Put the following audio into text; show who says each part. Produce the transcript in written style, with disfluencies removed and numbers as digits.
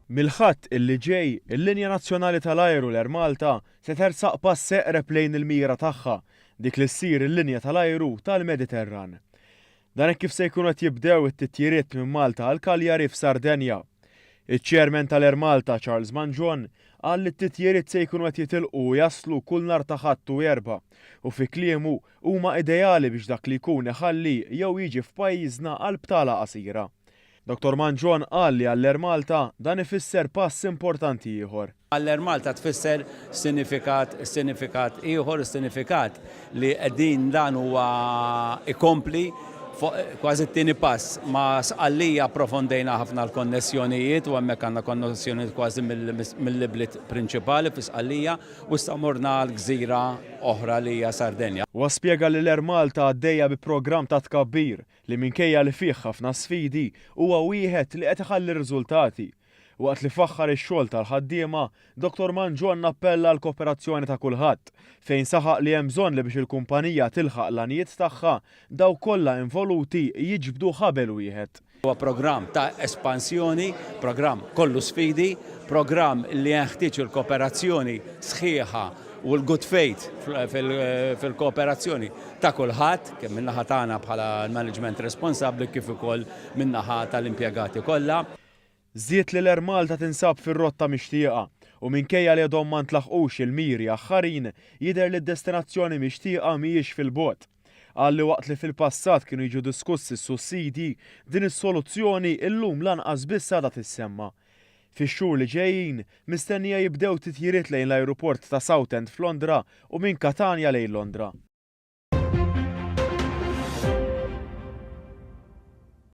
Speaker 1: Mill-Ħadd illi ġej, il-linja nazzjonali tal-ajru l-Air Malta se tersaq pass eqreb lejn il-mira tagħha, dik li ssir il-linja tal-ajru tal-Mediterran. Dan hekk kif se jkunu qed jibdew it-titjiriet minn Malta għal Cagliari f'Sardenja. Iċ-Chairman tal-Air Malta Charles Mangion qal li t-titjiriet se jkunu qed jitilqu u jaslu kull nhar ta' Ħadd u Erbgħa u fi kliemu huma ideali biex dak li jkun iħalli jew jiġi f'pajjiżna għal btala qasira. Dottor Mangion qal li għall-Air Malta dan ifisser pass importanti ieħor.
Speaker 2: Għall-Air Malta tfisser sinifikat, sinifikat ieħor, sinifikat li qegħdin dan huwa ikompli fuq kważi t-tieni pass. Ma' Sqallija approfondejna ħafna l-konnessjonijiet u hemmhekk għandna konnessjonijiet kważi mill-ibliet prinċipali fi Sqallija u issa morna għal gżira oħra li hija Sardenja.
Speaker 1: Huwa spjega li l-Air Malta għaddejja bi programm ta' tkabbir li minkejja li fih ħafna sfidi, huwa wieħed li qed iħalli r-riżultati. Waqt li faħħar ix-xogħol tal-ħaddiema, Dottor Mangion appella għall-kooperazzjoni ta' kulħadd, fejn saħaq li hemm bżonn li biex il-kumpanija tilħaq l-għanijiet tagħha, dawk kollha involuti jiġbdu ħabel wieħed.
Speaker 2: Huwa programm ta' espansjoni, programm kollu sfidi, programm li jenħtieġ il-kooperazzjoni sħiħa u l-good faith fil-kooperazzjoni ta' kulħadd, kemm min-naħa tagħna bħala l-management responsabbli kif ukoll min-naħa tal-impjegati kollha.
Speaker 1: Żied li l-Air Malta tinsab fir-rotta mixtieqa u minkejja li għadhom ma ntlaħqux il-miri aħħarin, jidher li d-destinazzjoni mixtieqa mhijiex fil-bogħod. Qal li waqt li fil-passat kienu jiġu diskussi s-sussidji, din is-soluzzjoni illum lanqas biss għadha tissemma. Fix-xhur li ġejjin, mistennija jibdew titjiriet lejn l-ajruport ta' Southend f'Londra u minn Katanja lejn Londra.